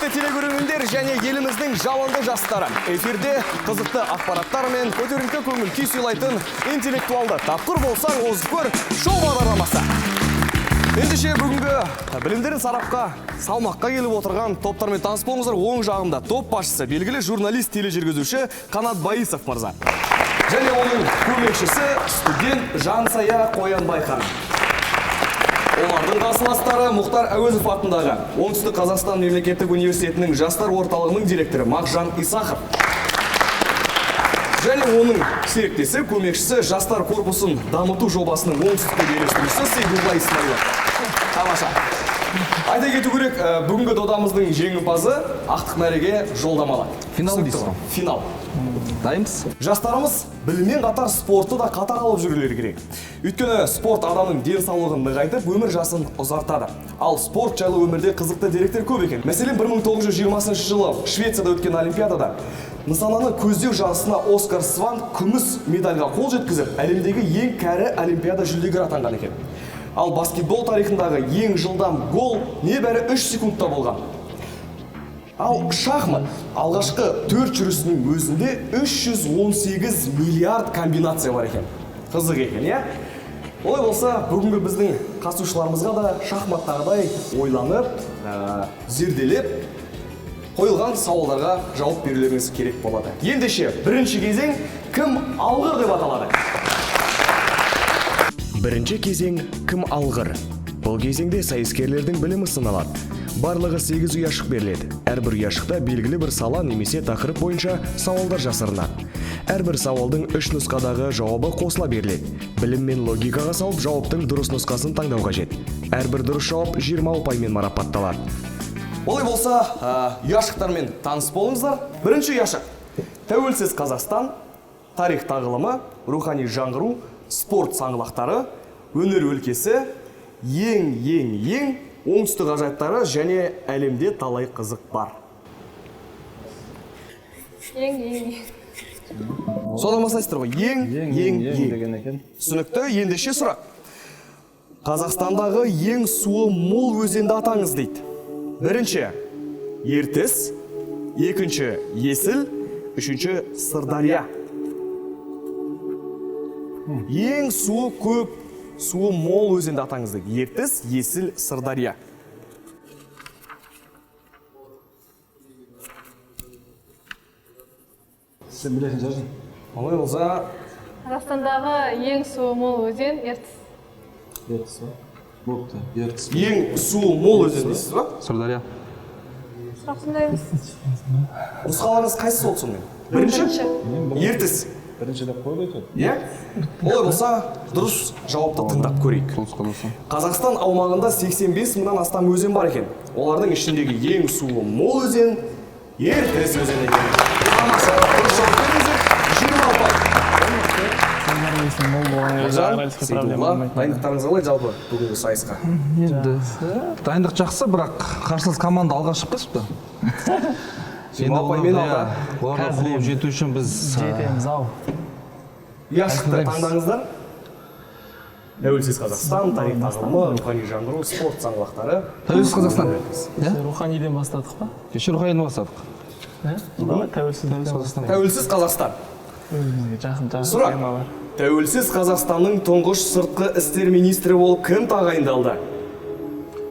Құрметті телекөрермендер және еліміздің жалынды жастары, эфирде қызықты ақпараттар мен көтеріңкі көңіл күй сыйлайтын интеллектуалды «Тапқыр болсаң, озып көр» шоу бағдарламасы. Ендеше, бүгінгі білімдерін сарапқа салмаққа келіп отырған топтармен таныс болыңыздар. Оң жағымда топ басшысы, белгілі журналист, тележүргізуші Қанат Байысов мырза және оның көмекшісі, студент Жансая Қоянбай ханым. Олардың қарсыластары: Мұхтар Әуезов атындағы Оңтүстік Қазақстан мемлекеттік университетінің жастар орталығының директоры Мағжан Исахов және оның серіктесі, көмекшісі, жастар корпусын дамыту жобасының оңтүстіктегі үйлестірушісі Сейдулла Исмаилов. Тамаша! Айта кету керек, бүгінгі додамыздың жеңімпазы ақтық мәреге жолдама алады. Финал Түсінікті дейсіз ғой? ғой? Финал. Дайынбыз. Жастарымыз біліммен қатар спортты да қатар алып жүрулері керек. Өйткені спорт адамның денсаулығын нығайтып, өмір жасын ұзартады. Ал спорт жайлы өмірде қызықты деректер көп екен. Мәселен, 1920 жылы Швецияда өткен олимпиадада нысананы көздеу жарысына Оскар Сван күміс медальға қол жеткізіп, әлемдегі ең кәрі олимпиада жүлдегері атанған екен. Ал баскетбол тарихындағы ең жылдам гол небәрі 3 секундта болған. Ал шахмат алғашқы төрт жүрісінің өзінде 318 миллиард комбинация бар екен. Қызық екен, иә? Олай болса, бүгінгі біздің қатысушыларымызға да шахматтағыдай ойланып, зерделеп, қойылған сауалдарға жауап берулеріңіз керек болады. Ендеше, бірінші кезең «Кім алғыр» деп аталады. Бірінші кезең «Кім алғыр». Бұл кезеңде сайыскерлердің білімі сыналады. Барлығы 8 ұяшық беріледі. Әрбір ұяшықта белгілі бір сала немесе тақырып бойынша сауалдар жасырынады. Әрбір сауалдың үш нұсқадағы жауабы қосыла беріледі. Білім мен логикаға салып, жауаптың дұрыс нұсқасын таңдау қажет. Әрбір дұрыс жауап 20 ұпаймен марапатталады. Олай болса, ұяшықтармен таныс болыңыздар. Бірінші ұяшық: Тәуелсіз Қазақстан, тарих тағылымы, рухани жаңғыру, спорт саңлақтары, өнер өлкесі, ең, ең, ең, оңтүстік ғажайыптары және әлемде талай қызық бар. Ең, ең, ең. Содан бастайсыздар ғой. Ең, ең, ең. Деген екен. Түсінікті. Ендеше, сұрақ. Қазақстандағы ең суы мол өзенді атаңыз дейді. Бірінші Ертіс, екінші Есіл, үшінші Сырдария. Ең суы көп, суы мол өзенді атаңыз дейді. Ертіс, Есіл, Сырдария. Сен білетін шығарсың. Олай болса, Қазақстандағы ең суы мол өзен Ертіс. Ертіс па? Болыпты, Ертіс. Ең суы мол өзен дейсіз ба? Сырдария. Сұрақ сондай емес. Нұсқаларыңыз қайсысы болды сонымен? Бірінші? Бірінші. Ертіс. Бірінші деп қойды әйтеуір. Иә? Олай болса, дұрыс жауапты тыңдап көрейік. Солтүстік Қазақстан. Қазақстан аумағында 85 мыңнан астам өзен бар екен. Олардың ішіндегі ең суы мол өзен Ертіс өзені екен. Тамаша! Дұрыс жауап бердіңіздер. 20 ұпай. Нұржан, Сейдулла, дайындықтарыңыз қалай жалпы бүгінгі сайысқа? Енді дайындық жақсы, бірақ қарсылас команда алға шығып кетіпті. Енді ұпаймен оларды, алға. иә, оларға қуып жету үшін біз Жетеміз ау. Ұяшықты таңдаңыздар. Тәуелсіз Қазақстан, тарих тағылымы, рухани жаңғыру, спорт саңлақтары. Тәуелсіз Қазақстан. Иә? Руханиден бастадық па? Кеше руханиден бастадық. Иә, давай тәуелсіздіктен. Қазақстан. Тәуелсіз Қазақстан. Өзімізге жақын жақын Сұрақ. темалар. Тәуелсіз Қазақстанның тұңғыш сыртқы істер министрі болып кім тағайындалды?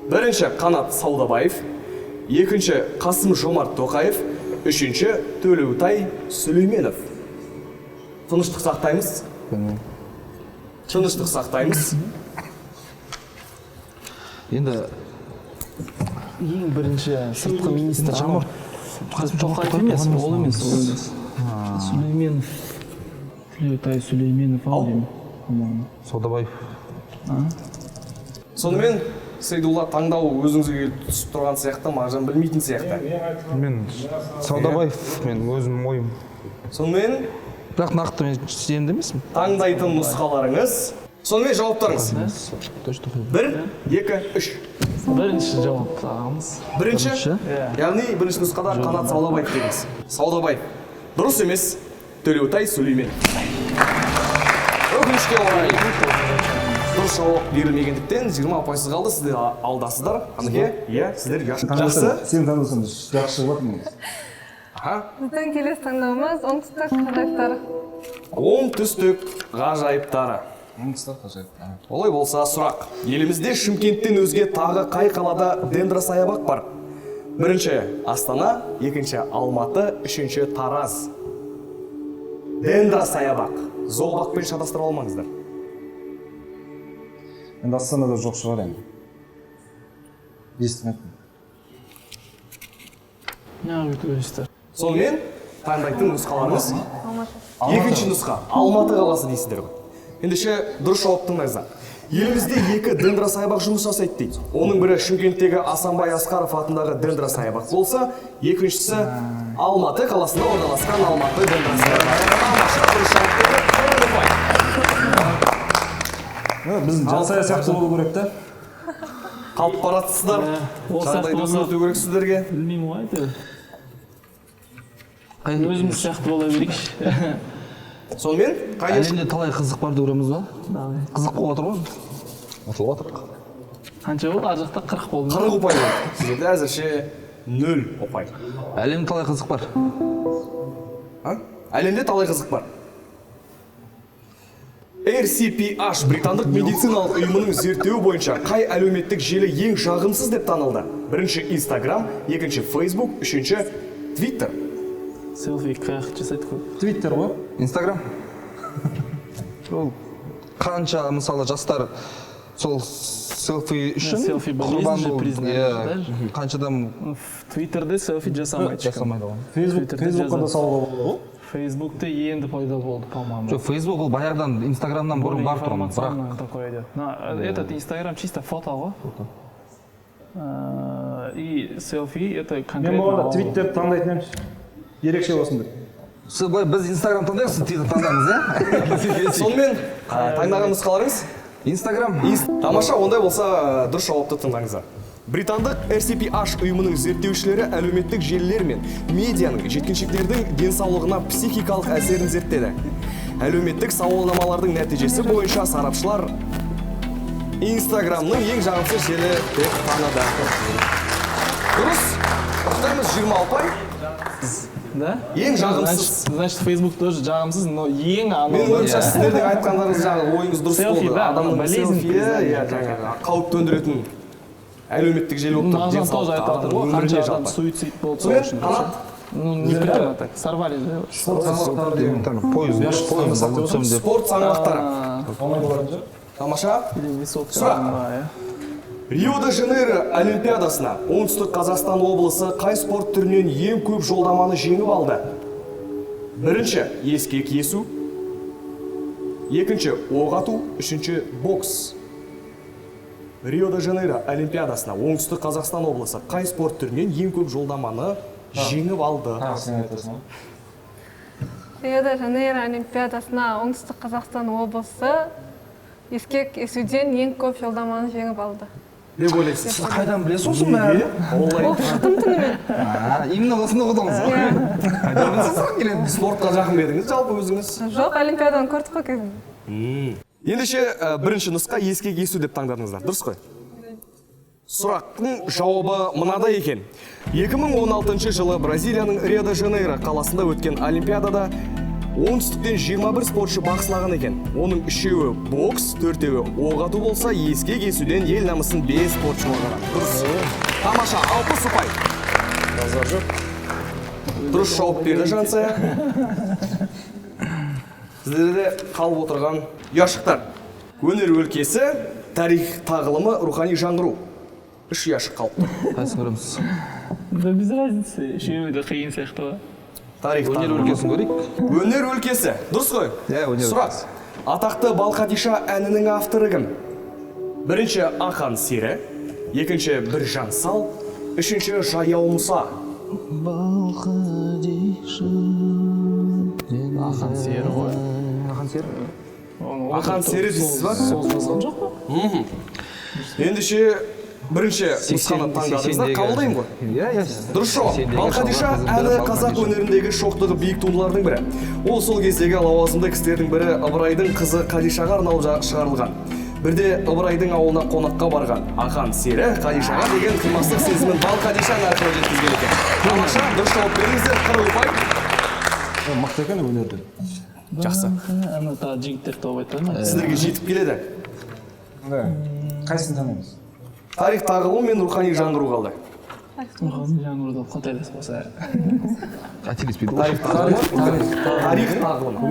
Бірінші Қанат Саудабаев, екінші Қасым Жомарт Тоқаев, үшінші Төлеутай Сүлейменов. Тыныштық сақтаймыз. Тыныштық сақтаймыз. Енді Ең бірінші сыртқы министр Жомарт, Қасым Жомарт Тоқаев Тоқаев емес, болған. Ол емес, ол емес. Сүлейменов. Төлеутай Сүлейменов ау деймін, по-моему. Саудабаев. Сонымен, Сейдулла, таңдау өзіңізге келіп түсіп тұрған сияқты, Мағжан білмейтін сияқты. Мен Саудабаев, мен өзім ойым. Сонымен, Бірақ нақты мен сенімді емеспін. Таңдайтын нұсқаларыңыз. Сонымен, жауаптарыңыз. Точно. Бір, екі, үш. Бірінші жауап ағамыз. Бірінші, Бірінші. Иә. Яғни бірінші нұсқада Қанат Саудабаев дедіңіз. Саудабаев. Дұрыс емес. Төлеутай Сүлеймен. Өкінішке орай. Дұрыс жауап берілмегендіктен 20 ұпайсыз қалды, сіздер алдасыздар. Қанеке, иә, сіздер жақсы. Сен таңдасаң жақсы шығып жатыр негізі. Аха. Біздің келесі таңдауымыз оңтүстік ғажайыптары. Оңтүстік ғажайыптары. Оңтүстік ғажайыптары. Олай болса сұрақ. Елімізде Шымкенттен өзге тағы қай қалада дендросаябақ бар? Бірінші Астана, екінші Алматы, үшінші Тараз. Дендросаябақ. Зообақпен шатастырып алмаңыздар. Енді Астанада жоқ шығар енді. Естімеппін. Неғып өйтіп ойлайсыздар? Сонымен таңдайтын нұсқаларыңыз Алматы. Екінші нұсқа Алматы қаласы дейсіздер ғой. Ендеше дұрыс жауап тыңдаңыздар. Елімізде екі дендросаябақ жұмыс жасайды дейді. Оның бірі Шымкенттегі Асанбай Асқаров атындағы дендросаябақ болса, екіншісі Алматы қаласында орналасқан Алматы дендросаябағы. Тамаша, дұрыс жауап берді. 40 ұпай. Біздің Жансая сияқты болу керек та. Қалып баратсыздар. Ол сияқты Жағдайды болса- өзгерту керек сіздерге. Білмеймін ғой әйтеуір. Өзіміз сияқты бола берейікші. Сонымен қай Әлемде талай қызық бар деп көреміз ба? Қызық болып жатыр ғой. Ұтылып жатырық. Қанша болды? Ар жақта 40 болды. 40 ұпай болды. Сіздерде әзірше 0 ұпай. Әлемде талай қызық бар. А? Әлемде талай қызық бар. RCPH британдық медициналық ұйымының зерттеуі бойынша қай әлеуметтік желі ең жағымсыз деп танылды? Бірінші Instagram, екінші Facebook, үшінші Twitter. Селфи қаяқ жасайды көп. Твиттер ғой. Инстаграм. Ол қанша мысалы жастар сол селфи үшін Селфи болезнь құрбан же болып, признали иә, даже. қанша адам В Твиттерде селфи жасамайды ешкім. жасамайды ғой. Фейсбук, Твиттерде Фейсбукқа да жазады. салуға болады ғой. Фейсбукте енді пайда болды, по-моему. Жоқ, Фейсбук ол баяғыдан, Инстаграмнан бұрын Более бар тұғын, бірақ информационный такой идет. Но этот Инстаграм чисто фото ғой. И селфи это Мен конкретно. болғанда ол. Твиттер таңдайтын едім. Ерекше болсын деп. Сіз былай, біз Инстаграм таңдаймыз, сіз Твиттер таңдаймыз, иә? Сонымен таңдаған нұсқаларыңыз? Инстаграм. Тамаша, ондай болса дұрыс жауапты тыңдаңыздар. Британдық RCPH ұйымының зерттеушілері әлеуметтік желілер мен медианың жеткіншектердің денсаулығына психикалық әсерін зерттеді. Әлеуметтік сауалнамалардың нәтижесі бойынша сарапшылар Инстаграмның ең жағымсыз желі деп таныды. Дұрыс. Құттықтаймыз, 20 ұпай. Да? Ең жағымсыз. Значит, Facebook тоже жағымсыз, но ең анау. Менің ойымша, сіздердің айтқандарыңыз, жаңағы ойыңыз дұрыс Селфи, болды. да, Адамның болезнь селфиі, признали. иә, жаңағы қауіп төндіретін әлеуметтік желі болып тұр. Мағжан тоже Денсаулыққа, айтып жатыр адамның ғой, өміріне қанша адам жалпы. суицид болды сол Сонымен үшін. Қанат, Ну, не прямо так, сорвали же. Спорт саңлақтары деген. Пойыз, пойыз түсемін деп. Спорт саңлақтары. Оңай болатын шығар. Тамаша. Или высотка. Сұрақ. Да, иә. Рио-де-Жанейро Олимпиадасына Оңтүстік Қазақстан облысы қай спорт түрінен ең көп жолдаманы жеңіп алды? Бірінші ескек есу, екінші оқ ату, үшінші бокс. Рио-де-Жанейро Олимпиадасына Оңтүстік Қазақстан облысы қай спорт түрінен ең көп жолдаманы жеңіп алды? Тағы сен айтасың ғой. Рио-де-Жанейро Олимпиадасына Оңтүстік Қазақстан облысы ескек есуден ең көп жолдаманы жеңіп алды. Деп ойлайсыз? Сіз қайдан білесіз осының бәрін? Олай. Оқып шықтым түнімен. А, именно осыны оқыдыңыз ғой. Қайдан білесіз, сұрақ келеді. Спортқа жақын ба едіңіз жалпы өзіңіз? Жоқ, Олимпиаданы көрдік қой кезінде. Ендеше бірінші нұсқа ескек есу деп таңдадыңыздар, дұрыс қой? Сұрақтың жауабы мынадай екен. 2016 жылы Бразилияның Рио-де-Жанейро қаласында өткен Олимпиадада оңтүстіктен 21 спортшы бақ сынаған екен. Оның үшеуі бокс, төртеуі оқ ату болса, ескек есуден ел намысын 5 спортшы қорғаған. Дұрыс. Тамаша, 60 ұпай. Базар жоқ. Дұрыс жауап берді Жансая. Сіздерде қалып отырған ұяшықтар. Өнер өлкесі, тарих тағылымы, рухани жаңғыру. Үш ұяшық қалып тұр. Қайсысын көреміз? Да без разницы, үшеуі де қиын сияқты ғой. Тарих Өнер тағылымы. өлкесін көрейік. Өнер өлкесі. Дұрыс қой? Иә, өнер. Сұрақ. Атақты Балқадиша әнінің авторы кім? Бірінші Ақан Сері, екінші Біржан Сал, үшінші Жаяу Мұса. Балқадиша. Ақан Сері ғой. Ақан Сері. Оны Ақан Сері дейсіз ба? Сол жазған жоқ па? Ендеше бірінші нұсқаны таңдадыңыздар, қабылдаймын ғой. Иә, иә. Дұрыс жауап. Балқадиша әні қазақ өнеріндегі шоқтығы биік туындылардың бірі. Ол сол кездегі лауазымды кісілердің бірі Ыбырайдың қызы Қадишаға арналып шығарылған. Бірде Ыбырайдың ауылына қонаққа барған Ақан сері Қадишаға деген қимастық сезімін Балқадиша әні арқылы жеткізген екен. Тамаша, дұрыс жауап бердіңіздер, 40 ұпай. Мықты екен өнерде. Жақсы. Ана тағы жігіттер тауып айтады ма? Сіздерге жетіп келеді. Қайсысын танимыз? Тарих тағылымы мен рухани жаңғыру қалды. Рухани жаңғыруды қателесіп болса. Қателеспейді ғой. Тарих тағылымы, тарих тағылымы.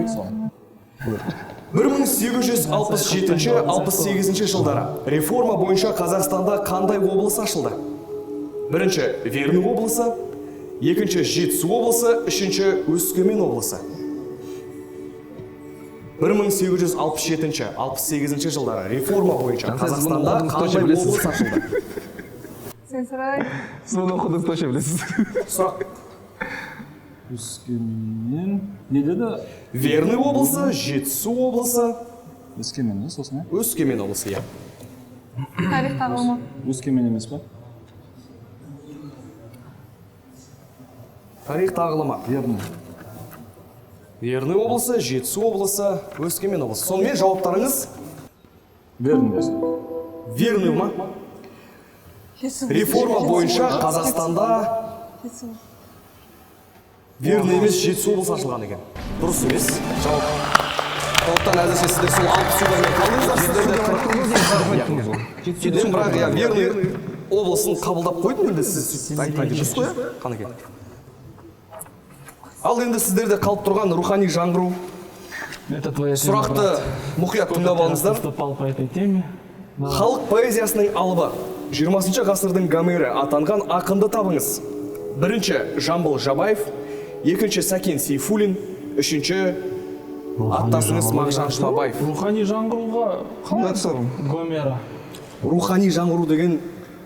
1867-68 жылдары реформа бойынша Қазақстанда қандай облыс ашылды? Бірінші Верный облысы, екінші Жетісу облысы, үшінші Өскемен облысы. 1867-68 жылдары реформа бойынша Жансая, сіз бұны Қазақстанда оқыдыңыз, точно қандай білесіз. облыс ашылды? Сен сұрай. Сіз бұны оқыдыңыз, точно білесіз. Сұрақ. Өскемен. Не деді? Верный облысы, Жетісу облысы, Өскемен, не сосын, иә? Өскемен облысы, иә. Тарих тағылымы. Өскемен емес па? Тарих тағылымы. Верный. Верный облысы, Жетісу облысы, Өскемен облысы. Сонымен жауаптарыңыз? Верный болсын. Верный ма? Реформа бойынша Қазақстанда Верный емес, Жетісу облысы ашылған екен. Дұрыс емес. Жауап. Сондықтан әзірше сіздер сол 60 ұпаймен қалдыңыздар. Сіздерде 40. Мен бірақ иә, Верный облысын қабылдап қойдым енді, сіз айтқан дұрыс қой, иә? Қанеке. Ал енді сіздерде қалып тұрған рухани жаңғыру. Это твоя тема, Сұрақты брат. мұқият тыңдап алыңыздар. Выступал по этой теме. Халық поэзиясының алыбы, 20 ғасырдың Гомері атанған ақынды табыңыз. Бірінші Жамбыл Жабаев, екінші Сәкен Сейфуллин, үшінші аттасыңыз Мағжан Жұмабаев. Рухани жаңғыруға Қалай айтсам? Гомера. Рухани жаңғыру деген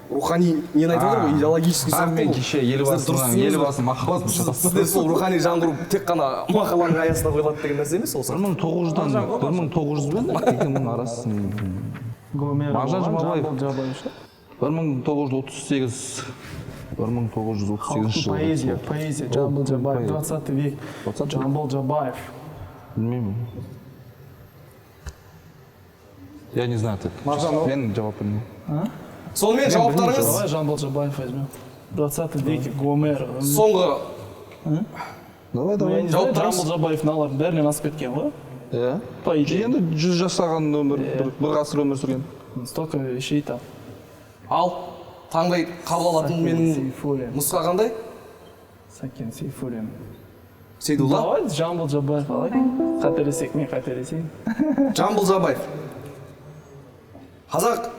рухани нені айтып отыр ғой, идеологический А, сұрақ мен қой. кеше Сіздер дұрыс елбасының түсіндіңіз елбасы мақаласын шатастырдым. Сіздер сол рухани жаңғыру тек қана мақаланың аясында қойылады деген нәрсе емес ол сұрақ. 1900-дан 1900 бен 2000 арасы. Гомера. Мағжан болған, Жұмабаев. Жамбыл Жабаев ше? 1938 1938 жылы. Поэзия, поэзия, Жамбыл Жабаев, 20 век. 20 век. Жамбыл Жабаев. Білмеймін. Я не знаю ответ. Мағжан, Мен жауап білмеймін. Сонымен жауаптарыңыз Давай Жамбыл Жабаев возьмем. 20 веке Гомер. соңғы Давай, Ну, я не знаю, Жауаптарыңыз? Жамбыл Жабаев мыналардың бәрінен асып кеткен ғой. Иә. По идее. Енді 100 жасаған өмір, бір ғасыр өмір сүрген. Столько вещей там. Ал таңдай қабыл алатын Сәкен менің Сейфуллин. нұсқа қандай? Сәкен Сейфуллин. Сейдулла? Давай Жамбыл Жабаев алайық. Қателесек мен қателесейін. Жамбыл Жабаев. Қазақ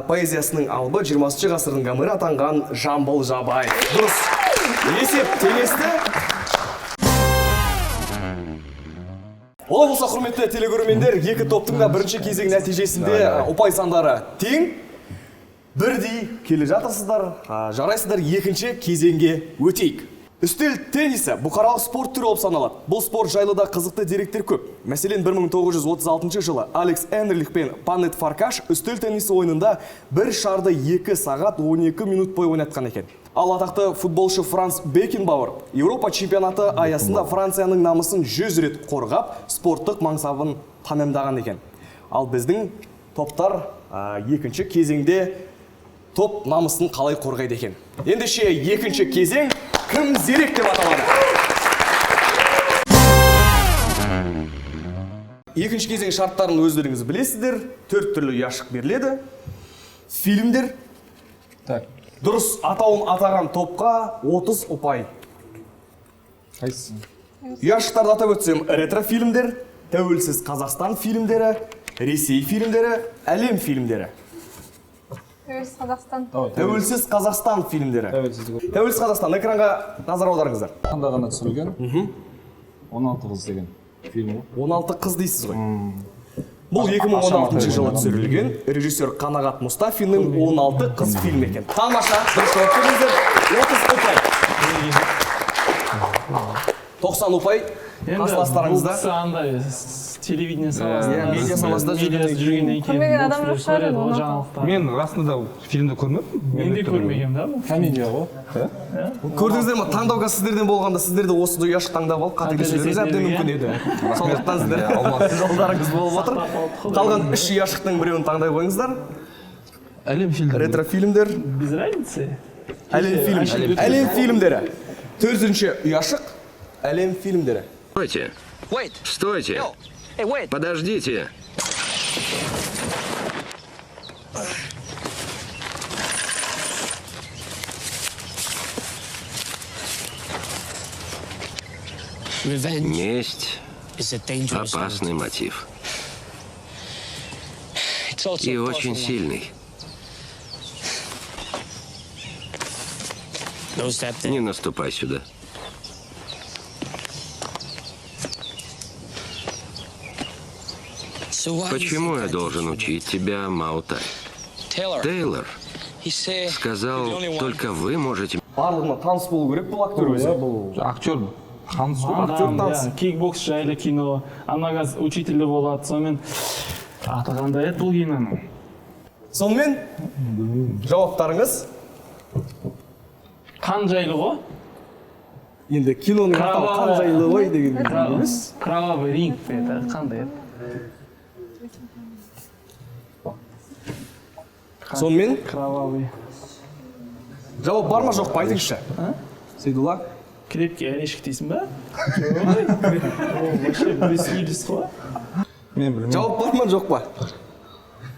поэзиясының алыбы, 20 ғасырдың Гомері атанған Жамбыл Жабаев. Дұрыс. Есеп теңесті. Олай болса, құрметті телекөрермендер, екі топтың да бірінші кезең нәтижесінде ұпай сандары тең. Бірдей келе жатырсыздар. Жарайсыздар, екінші кезеңге өтейік. Үстел теннисі бұқаралық спорт түрі болып саналады. Бұл спорт жайлы да қызықты деректер көп. Мәселен, 1936 жылы Алекс Энерлих пен Панет Фаркаш үстел теннисі ойынында бір шарды 2 сағат 12 минут бойы ойнатқан екен. Ал атақты футболшы Франц Бекенбауэр Еуропа чемпионаты аясында Францияның намысын 100 рет қорғап, спорттық мансабын тәмамдаған екен. Ал біздің топтар екінші кезеңде топ намысын қалай қорғайды екен? Ендеше екінші кезең кім зерек деп аталады. Екінші кезең шарттарын өздеріңіз білесіздер. 4 түрлі ұяшық беріледі. Фильмдер. Так. Дұрыс атауын атаған топқа 30 ұпай. Қайсысы? Ұяшықтарды атап өтсем, ретро-фильмдер, тәуелсіз Қазақстан фильмдері, Ресей фильмдері, әлем фильмдері. Тәуелсіз Қазақстан. Давай. Тәуелсіз Қазақстан фильмдері. Тәуелсіздік. Тәуелсіз Қазақстан, экранға назар аударыңыздар. Қанда ғана түсірілген 16 қыз деген фильм ғой. 16 қыз дейсіз ғой. Бұл 2016 жылы түсірілген режиссер Қанағат Мұстафиннің 16 қыз фильмі екен. Тамаша, дұрыс жауап бердіңіздер. 30 ұпай. 90 ұпай Енді қарсыластарыңызда. бұл кісі андай Телевидение саласында. Иә, медиа саласында жүргеннен кейін. Көрмеген бұл адам кісілер жоқ шығар көреді енді, ғой 16 қыз. жаңалықтар. Мен расында да фильмді көрмеппін. Мен де көрмегенмін да бұл. Комедия ғой. Көрдіңіздер ма, таңдау қазір сіздерден болғанда, сіздер де осы ұяшық таңдап алып қателесулеріңіз әбден мүмкін еді. Сондықтан сіздер жолдарыңыз болып отыр. Қалған үш ұяшықтың біреуін таңдай қойыңыздар. Әлем фильмдері. Ретро фильмдер, Без разницы. әлем фильм, әлем фильмдері. Төртінші ұяшық, әлем фильмдері. Стойте! Стойте! Подождите! Месть – опасный мотив. И очень сильный. Не наступай сюда. Почему я должен учить тебя, Маутай? Тейлор сказал, только вы можете Барлығына таныс болу керек бұл актер өзі. Актер таныс ғой. Актер таныс. Иә, кикбокс жайлы кино. Ана қазір учителі болады. Сонымен аты қандай еді бұл киноның? Сонымен жауаптарыңыз Қан жайлы ғой. Енді киноның атауы қан жайлы ғой деген емес. Кровавый ринг пе еді? Қандай еді? Сонымен Кровавый. жауап бар ма, жоқ па, айтыңызшы. Сейдулла. Крепкий орешек дейсің ба? Жоқ. Ол вообще Брюс Уиллис қой. Мен білмеймін. Жауап бар ма, жоқ па?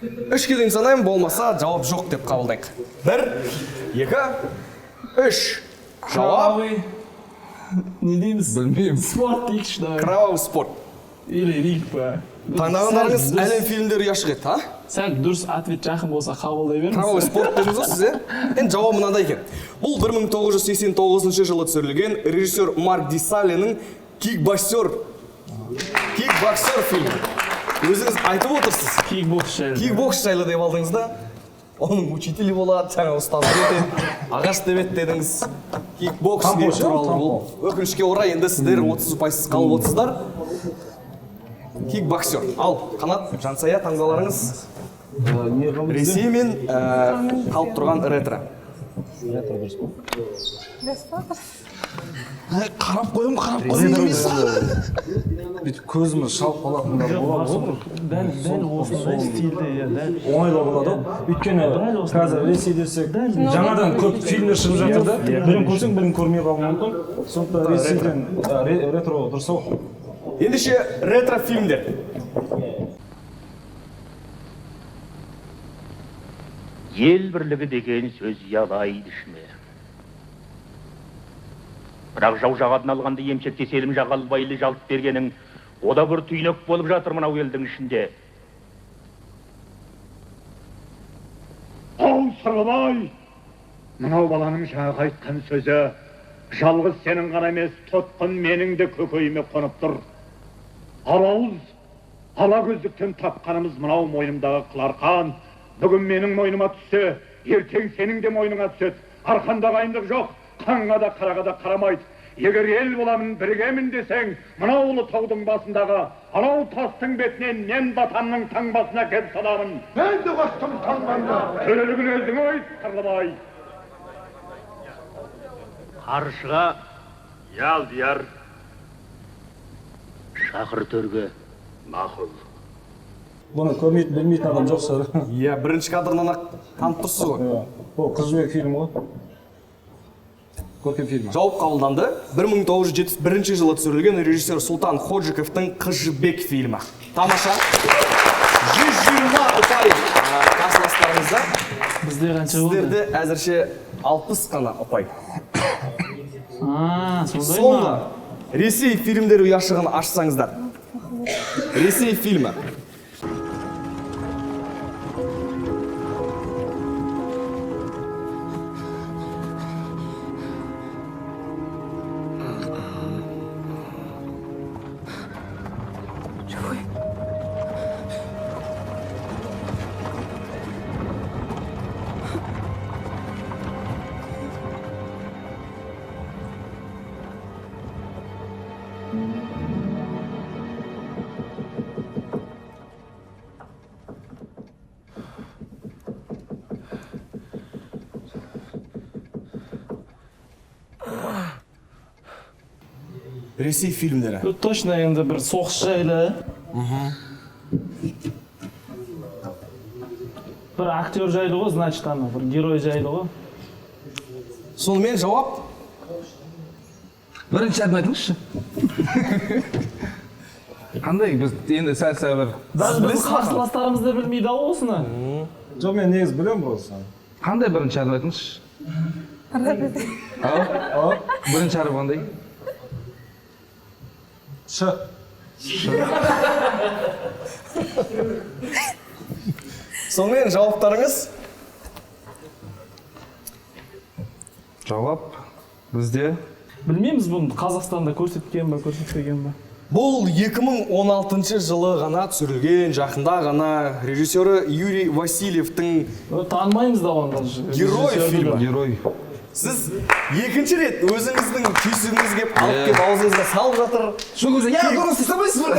Үшке дейін санаймын, болмаса жауап жоқ деп қабылдайық. Бір, екі, үш. Жауап Кровавый. Не дейміз? Білмеймін. Спорт дейікші, давай. кровавый спорт. Или ринг па? Таңдағандарыңыз Сәл дұрыс- әлем фильмдері ұяшық еді, а? Сәл дұрыс ответ жақын болса қабылдай беріңіз. Кровавый спорт дедіңіз ғой сіз, иә? Енді жауабы мынандай екен. Бұл 1989 жылы түсірілген режиссер Марк Ди Салленің Кикбоксер Кикбоксер фильмі. Өзіңіз айтып отырсыз. Кикбокс жайлы. Кикбокс жайлы деп алдыңыз да. Оның учителі болады, жаңа ұстаз етеді, ағаш тебеді дедіңіз. Кикбокс Тампо ше, туралы тампо. бұл. Өкінішке орай енді сіздер 30 ұпайсыз қалып отырсыздар. Кикбоксер. Ал, Қанат, Жансая, таңдауларыңыз. Не қалды бізде? Ресей мен қалып тұрған ретро. Ретро дұрыс па? Білесіз ба? Қарап қоямын, қарап қоямын емес. Бүйтіп көзіміз шалып қалатындар болады ғой бір. Дәл осындай стильде, иә, дәл. Оңайлау болады ғой. Өйткені Дәл осындай. қазір Ресей десек, Дәл. жаңадан көп фильмдер шығып жатыр да. Бірін көрсең, бірін көрмей қалуың мүмкін. Сондықтан Ресейден ретро дұрыс ау. Ендеше ретро фильмдер. Ел бірлігі деген сөз ұялайды ішіме. Бірақ жау жағадан алғанды емшектес елім жағалбайлы жалт бергенің, о да бір түйнек болып жатыр мынау елдің ішінде. Оу, Сырлыбай! Мынау баланың жаңағы айтқан сөзі жалғыз сенің ғана емес, тұтқын менің де көкейіме қонып тұр. Алауыз, ала көздіктен тапқанымыз мынау мойнымдағы қыл арқан. Бүгін менің мойныма түссе, ертең сенің де мойныңа түседі. Арқанда қайындық жоқ, қанға да қараға да қарамайды. Егер ел боламын, біргемін десең, мынау ұлы таудың басындағы анау тастың бетінен мен батамның таңбасына кеп саламын. Мен де қостым таңбамды. Төрелігін өзің айт, Сырлыбай. Қаршыға Ялдияр шақыр төрге. Мақұл. Бұны көрмейтін, білмейтін адам жоқ шығар. Иә, бірінші кадрынан ақ танып тұрсыз ғой. Иә. Бұл Қыз Жібек фильмі ғой. Көркем фильм. Жауап қабылданды. 1971 жылы түсірілген режиссер Сұлтан Ходжиковтың Қыз Жібек фильмі. Тамаша. 120 ұпай қарсыластарыңызда. Бізде қанша болды? Сіздерде әзірше 60 қана ұпай. А, сондай Соңғы ма? Ресей фильмдері ұяшығын ашсаңыздар. Ресей фильмі. Ресей фильмдері. Точно енді бір соғыс жайлы. Бір актер жайлы ғой, значит, ана бір герой жайлы ғой. Сонымен жауап? Бірінші әрпін айтыңызшы. Қандай біз енді сәл-сәл бір. Даже біздің қарсыластарымыз да білмейді ау осыны. Жоқ, мен негізі білемін просто. Қандай бірінші әрпін айтыңызшы? Ау? Бірінші әріп қандай? Ш. Сонымен жауаптарыңыз? Жауап бізде. Білмейміз бұны Қазақстанда көрсеткен ба, көрсетпеген ба? Бұл 2016 жылы ғана түсірілген, жақында ғана режиссері Юрий Васильевтің Танымаймыз да оны даже. Герой фильмі. Герой. Сіз екінші рет өзіңіздің түйсігіңіз кеп, алып кеп аузыңызға салып жатыр. Сол кезде, я дұрыс істемейсіз бе?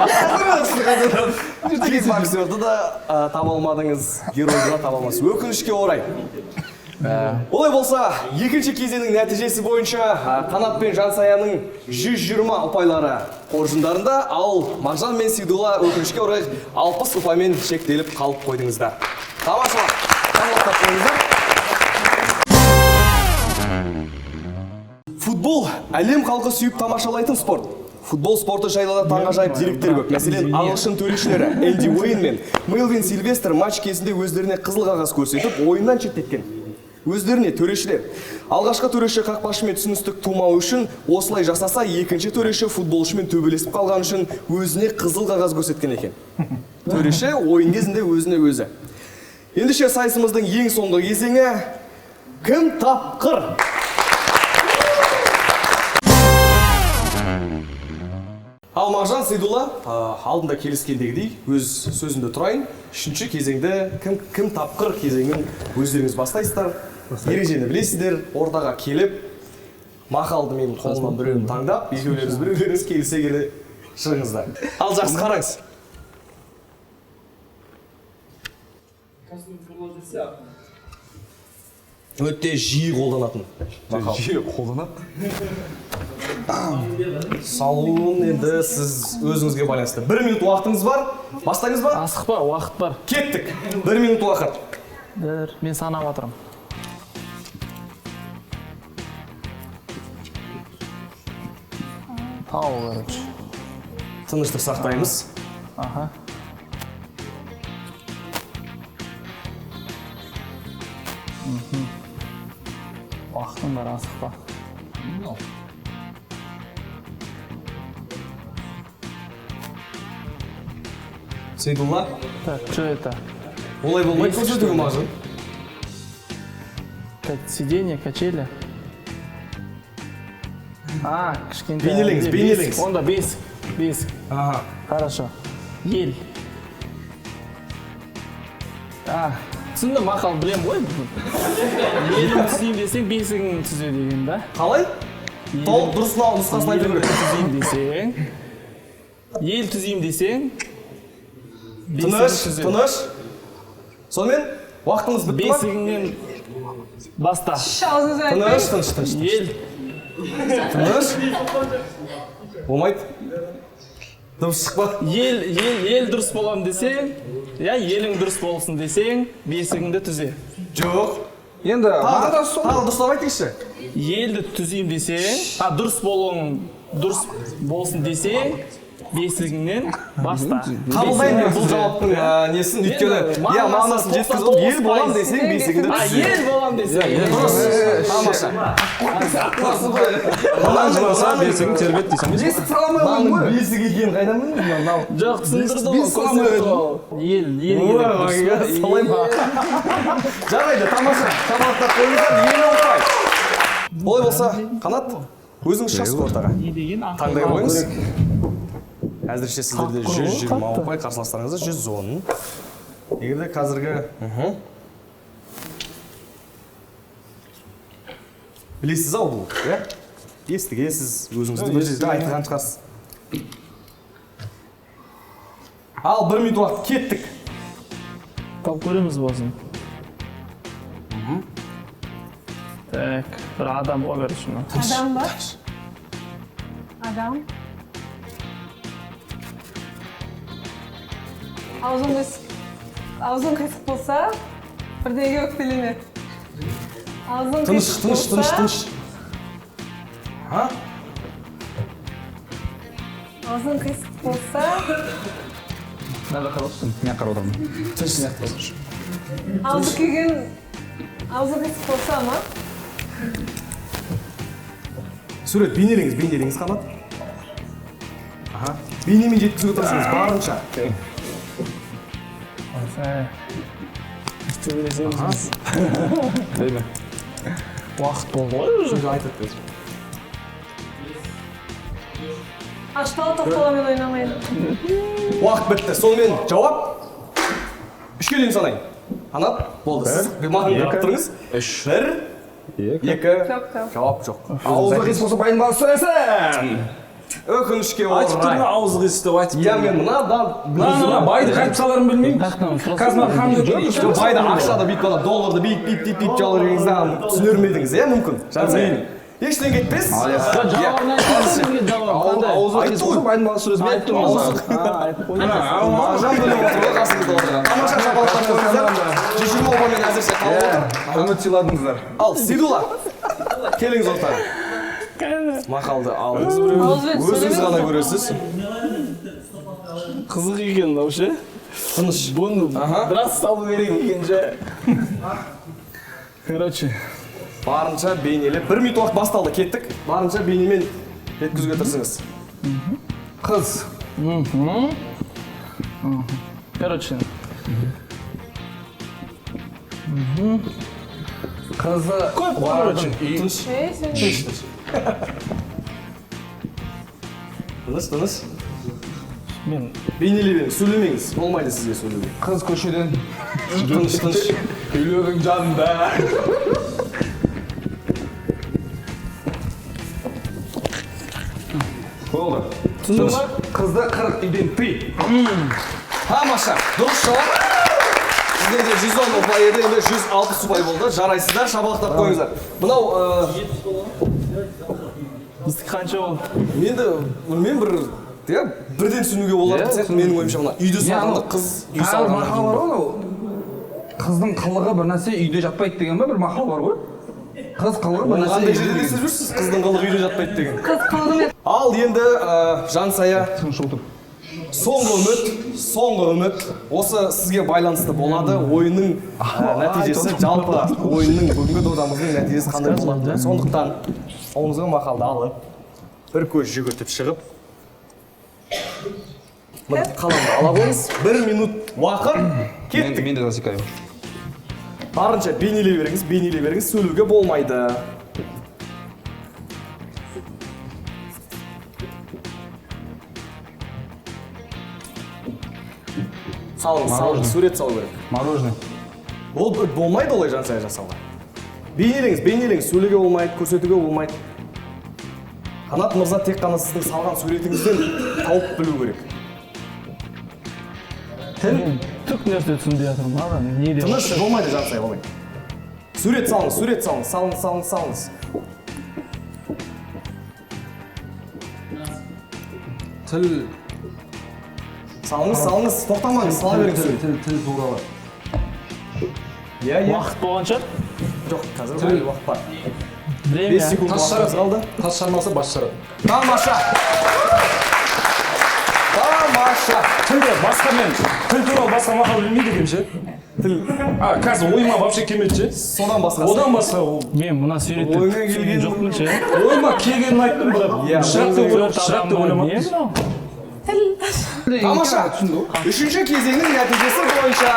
Я дұрыс. Кикбоксерді да таба алмадыңыз, геройды да таба алмадыңыз. Өкінішке орай. Олай болса, екінші кезеңнің нәтижесі бойынша Қанат пен Жансаяның 120 ұпайлары қоржындарында, ал Мағжан мен Сейдулла өкінішке орай 60 ұпаймен шектеліп қалып қойдыңыздар. Тамашалап, тамашалап қойыңыздар. Футбол әлем халқы сүйіп тамашалайтын спорт. Футбол спорты жайлы да таңғажайып деректер көп. Мәселен, ағылшын төрешілері Энди Уэйн мен Мелвин Сильвестр матч кезінде өздеріне қызыл қағаз көрсетіп, ойыннан шеттеткен. Өздеріне төрешілер. Алғашқы төреші қақпашымен түсіністік тумау үшін осылай жасаса, екінші төреші футболшымен төбелесіп қалған үшін өзіне қызыл қағаз көрсеткен екен. Төреші ойын кезінде өзіне өзі. Ендеше сайысымыздың ең соңғы кезеңі кім тапқыр? Ал Мағжан, Сейдулла, алдында келіскендегідей өз сөзімде тұрайын. Үшінші кезеңді кім тапқыр кезеңін өздеріңіз бастайсыздар. Ережені білесіздер, ортаға келіп, мақалды менің қолымнан біреуін таңдап, екеулеріңіз біреулеріңіз келісе келе шығыңыздар. Ал жақсы қараңыз. Өте жиі қолданатын мақал. Жиі қолданады. Салуын енді сіз өзіңізге байланысты. 1 минут уақытыңыз бар. Бастаңыз ба? Асықпа, уақыт бар. Кеттік. 1 минут уақыт. Бір, мен санап жатырмын. Тау, короче. Тыныштық сақтаймыз. Аха. Уақытың бар, асықпа. Сейдулла? Так, что это? Олай болмайды, көрсетуге мағжан. Сиденье, качели. А, кішкентай. Бейнелеңіз, бейнелеңіз. Онда бесік, бесік. Ага. Хорошо. Ел. А, түсіндім, мақал білем ғой. Елің түзейін десең, бесігің түзе деген да. Қалай? Толық дұрыс нұсқасын айту керек. Түзейін десең, ел түзейін десең, Тыныш, тыныш. Сонымен, уақытыңыз бітті ма? Бесігіңнен баста. Тыныш, тыныш, тыныш. Ел. Тыныш. Болмайды. Дыбыс шықпа. Ел, ел, ел дұрыс болам десең, я елің дұрыс болсын десең, бесігіңді түзе. Жоқ. Енді тағы дұрыстап айтыңызшы. Елді түзеймін десең, а дұрыс болуың дұрыс болсын десең, бесігіңнен баста. Қабылдаймын мен бұл жауаптың несін, өйткені иә мағынасын жеткізіп, ел болам десең, бесігіңді түзе. Ел болам десең. Дұрыс. Тамаша. Мынаны жыласа бесігің тербет дейсің. Бесік саламай қойдың ғой. Бесік екенін қайдан білдің? Мынау. Жоқ, түсіндірді ғой, көрсетті ғой. Ел, ел керек. Солай ма? Жарайды, тамаша. Тамақтап қойыңыздар, 50 ұпай. Олай болса, Қанат, өзіңіз шығасыз ортаға. Таңдай қойыңыз. Әзірше сіздерде 120 ұпай, қарсыластарыңызда 110. Егер де қазіргі білесіз ау бұл, иә? Естігенсіз, өзіңізді бір жерде айтқан шығарсыз. Ал 1 минут уақыт, кеттік. Тауып көреміз болсын. Так, бір адам ғой, короче, мынау. Адам ба? Адам. Аузың қисық болса, бірдеңеге өкпелеме. Аузың Тыныш, қисық тыныш, тыныш, болса, тыныш. А? Аузың қисық болса, Мына жаққа қарап отырсың, мен қарап отырмын. Тыныш, тыныш. аузы күйген, аузы қисық болса ма? Сурет бейнелеңіз, бейнелеңіз, Қанат. Аха. Бейнемен жеткізуге тырысыңыз барынша. Төбелесеміз. Время. Уақыт болды ғой уже. Уже айтады қазір. Аштал тоқталамен ойнамайды. Уақыт бітті. Сонымен жауап 3-ке дейін санайын. Қанат, болды. Сіз маған қарап тұрыңыз. Үш. 1, Екі. 2, Жоқ, жоқ. жауап жоқ. Аузы қисық болса, байдың баласы сөйлесін. Өкінішке Айтып орай. тұрмын, ауызы қисық деп айтып Иә, тұрмын. мен мынадан Мына байды қайтып саларын білмеймін. Қазір мына қанды Жоқ, байды ақшады бүйтіп ана долларды бүйтіп бүйтіп бүйтіп бүйтіп жала бергеніңізде түсінер ме едіңіз, иә, мүмкін? Жансая. Ештеңе кетпес. Жауабын айтыңыз бізге, жауап қандай? Аузы қисық болса, байдың баласы сөйлесін. Мен айтып тұрмын. Айтып қойдыңыз. Мағжан біліп отыр ғой қасыңызда отырған. Тамаша шапалақтап қойыңыздар. 120 ұпаймен әзірше қалып отыр. Үміт сыйладыңыздар. Ал, Сейдулла, келіңіз ортаға. Мақалды алыңыз біреу. Ауызбен Өзіңіз сөйлемеңіз. ғана көресіз. Қызық екен мынау ше. Тыныш. Бұны біраз салу керек екен ше. Короче, Барынша бейнелеп. 1 минут уақыт басталды, кеттік. Барынша бейнемен жеткізуге тырысыңыз. Қыз. Короче, Қызы көп қой, короче. Тыныш. Ей, сен Тыныш, тыныш. Мен Бейнелей беріңіз, сөйлемеңіз. Болмайды сізге сөйлеуге. Қыз көшеден Тыныш, тыныш. үйлердің жанында. Болды. Түсіндің ба? Қызды 40 үйден тый. Тамаша. Дұрыс жауап. Сіздерде 110 ұпай еді, енді 160 ұпай болды. Жарайсыздар, шапалақтап қойыңыздар. Мынау Біздікі қанша болды? Енді білмеймін, бір иә, бірден түсінуге болады сияқты менің ойымша, мына үйді салғанда қыз үй Тағы бір салғанда мақал бар ғой анау. Қыздың қылығы бір нәрсе үйде жатпайды деген ба, бір мақал бар ғой. Қыз қылығы бір нәрсе қандай үйде жерде деген. естіп жүрсіз қыздың қылығы үйде жатпайды деген? Қыз қылығымен. Ал енді Жансая, Тыныш отыр. соңғы үміт, соңғы үміт осы сізге байланысты болады. Ойынның нәтижесі, жалпы ойынның бүгінгі додамыздың нәтижесі қандай болады? Сондықтан қолыңызға мақалды алып, бір көз жүгіртіп шығып, міне қаламды ала қойыңыз. 1 минут уақыт, кеттік. Мен де засекаю. Барынша бейнелей беріңіз, бейнелей беріңіз, сөйлеуге болмайды. Салыңыз, салыңыз, сурет салу керек. Мороженое. Ол болмайды олай Жансая жасауға. Бейнелеңіз, бейнелеңіз, сөйлеуге болмайды, көрсетуге болмайды. Қанат мырза тек қана сіздің салған суретіңізден тауып білу керек. Тіл түк нәрсе түсінбей жатырмын, ана не деп. Тыныш, болмайды Жансая, болмайды. Сурет салыңыз, сурет салыңыз, салыңыз, салыңыз, салыңыз. Тіл. Салыңыз, салыңыз, тоқтамаңыз, сала беріңіз сурет. Тіл, тіл туралы. Иә, иә. Уақыт болған шығар? Жоқ, қазір әлі уақыт бар. Время. 5 секунд Тас уақытымыз қалды. Тас жармаса бас жарады. Тамаша. Тамаша. Тілді басқа мен тіл туралы басқа мақал білмейді екенмін ше. Тіл. А, қазір ойыма вообще келмеді ше. Содан басқасы. Одан басқа ол Мен мына суретті Ойыңа түсінген келген- жоқпын ше. ойыма келгенін айттым, бірақ Иә, шығады деп ойлап, шығады деп Не ойламаппын. мынау? Тамаша. Үшінші кезеңнің нәтижесі бойынша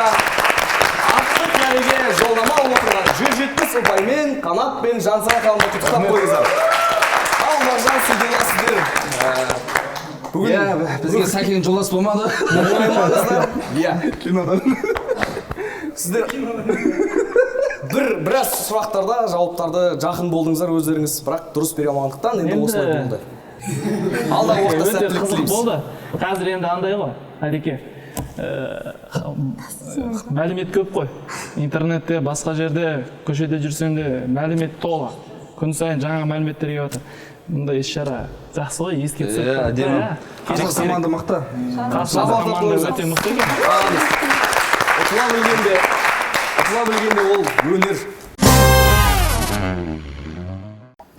ақтық мәреге жолдама алып отырған 170 ұпаймен Қанат пен Жансая ханымды құттықтап қойыңыздар. Ал Мағжан, Сейдулла, сіздер бүгін Иә, бізге Сәкен жолдас болмады. ойламаңыздар. Иә. Кинодан. Сіздер біраз сұрақтарда жауаптарды жақын болдыңыздар өздеріңіз, бірақ дұрыс бере алмағандықтан енді Енді- осылай болды. Алдағы уақытта Өте сәттілік қызық тілейміз. болды. Қазір енді андай ғой, Әлеке. Мәлімет көп қой. Интернетте, басқа жерде, көшеде жүрсең де мәлімет тола. Күн сайын жаңа мәліметтер келіп жатыр. Мұндай іс шара жақсы ғой, еске түсіріп Иә, тұрады. әдемі. Иә. Қазақ команда мықты. Қазақ команда өте мықты екен. Ұтыла білгенде, ұтыла білгенде ол өнер.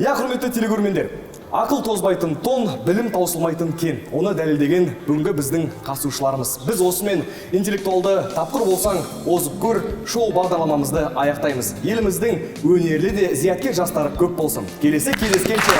Иә, құрметті телекөрермендер, ақыл тозбайтын тон, білім таусылмайтын кен. Оны дәлелдеген бүгінгі біздің қатысушыларымыз. Біз осымен интеллектуалды «Тапқыр болсаң, озып көр» шоу бағдарламамызды аяқтаймыз. Еліміздің өнерлі де зияткер жастары көп болсын. Келесі кездескенше.